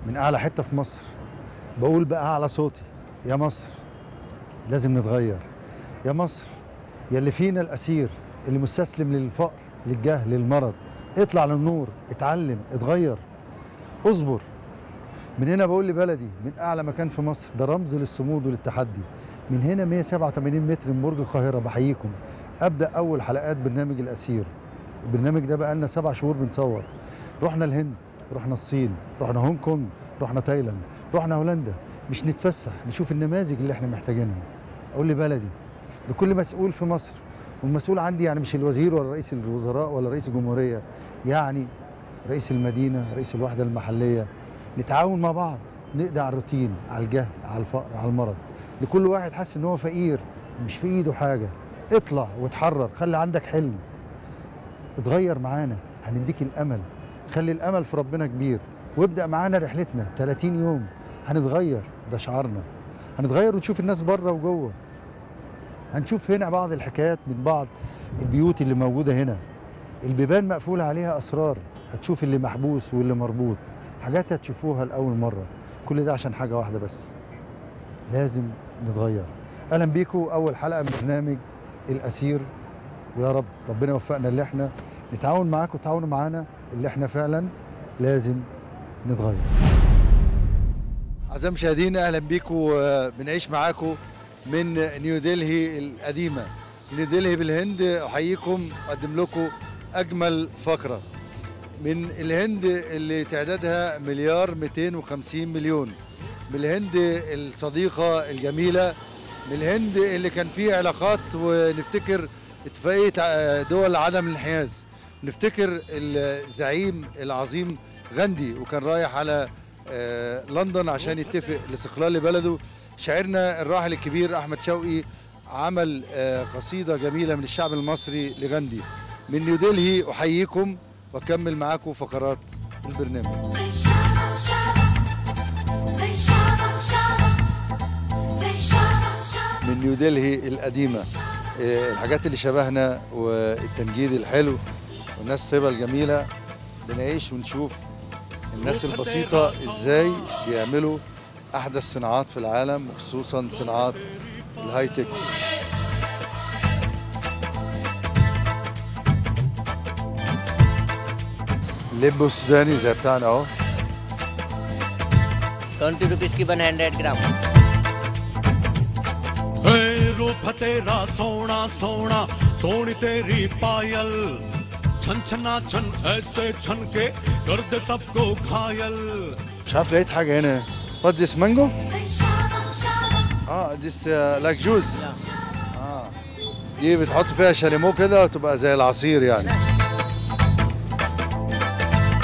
من اعلى حتة في مصر بقول بقى اعلى صوتي: يا مصر لازم نتغير، يا مصر يا اللي فينا الاسير اللي مستسلم للفقر للجهل للمرض، اطلع للنور، اتعلم، اتغير، اصبر. من هنا بقول لبلدي من اعلى مكان في مصر، ده رمز للصمود وللتحدي. من هنا 187 متر من برج القاهرة بحييكم. ابدا اول حلقات برنامج الاسير. البرنامج ده بقى لنا 7 شهور بنصور. رحنا الهند، رحنا الصين، رحنا هونج كونج، رحنا تايلاند، رحنا هولندا، مش نتفسح، نشوف النماذج اللي احنا محتاجينها. اقول لبلدي لكل مسؤول في مصر، والمسؤول عندي يعني مش الوزير ولا رئيس الوزراء ولا رئيس الجمهورية، يعني رئيس المدينة، رئيس الوحدة المحلية، نتعاون مع بعض، نقضي على الروتين، على الجهل، على الفقر، على المرض. لكل واحد حاسس ان هو فقير مش في ايده حاجة، اطلع واتحرر، خلي عندك حلم، اتغير معانا، هنديك الامل، خلي الامل في ربنا كبير، وابدأ معانا رحلتنا 30 يوم هنتغير، ده شعارنا، هنتغير ونشوف الناس بره وجوه. هنشوف هنا بعض الحكايات من بعض البيوت اللي موجودة هنا، البيبان مقفولة عليها أسرار، هتشوف اللي محبوس واللي مربوط، حاجات هتشوفوها لأول مرة. كل ده عشان حاجة واحدة بس، لازم نتغير. أهلا بيكم أول حلقة من برنامج الأسير، ويا رب ربنا يوفقنا اللي احنا نتعاون معاكم وتعاونوا معانا اللي احنا فعلا لازم نتغير. أعزائي المشاهدين أهلا بيكم، بنعيش معاكم من نيو دلهي القديمة، نيو دلهي بالهند. أحييكم وأقدم لكم أجمل فقرة من الهند اللي تعدادها 1,250,000,000، من الهند الصديقة الجميلة، من الهند اللي كان فيه علاقات، ونفتكر اتفاقية دول عدم الانحياز، نفتكر الزعيم العظيم غاندي وكان رايح على لندن عشان يتفق لاستقلال لبلده. شاعرنا الراحل الكبير أحمد شوقي عمل قصيدة جميلة من الشعب المصري لغاندي. من نيودلهي أحييكم وأكمل معاكم فقرات البرنامج. من نيودلهي القديمة، الحاجات اللي شبهنا والتنجيد الحلو والناس الطيبة الجميلة، بنعيش ونشوف الناس البسيطة ازاي بيعملوا أحدث صناعات في العالم، وخصوصا صناعات ال high tech. اللب السوداني زي بتاعنا اهو 20 rupees की 100 ग्राम. रूप तेरा सोना सोना सोनी तेरी पायल, छन छना छन ऐसे छन के कर दे सबको घायल. مش عارف لقيت حاجة هنا. What this mango؟ This like juice. دي بتحط فيها شاليمو كده وتبقى زي العصير يعني.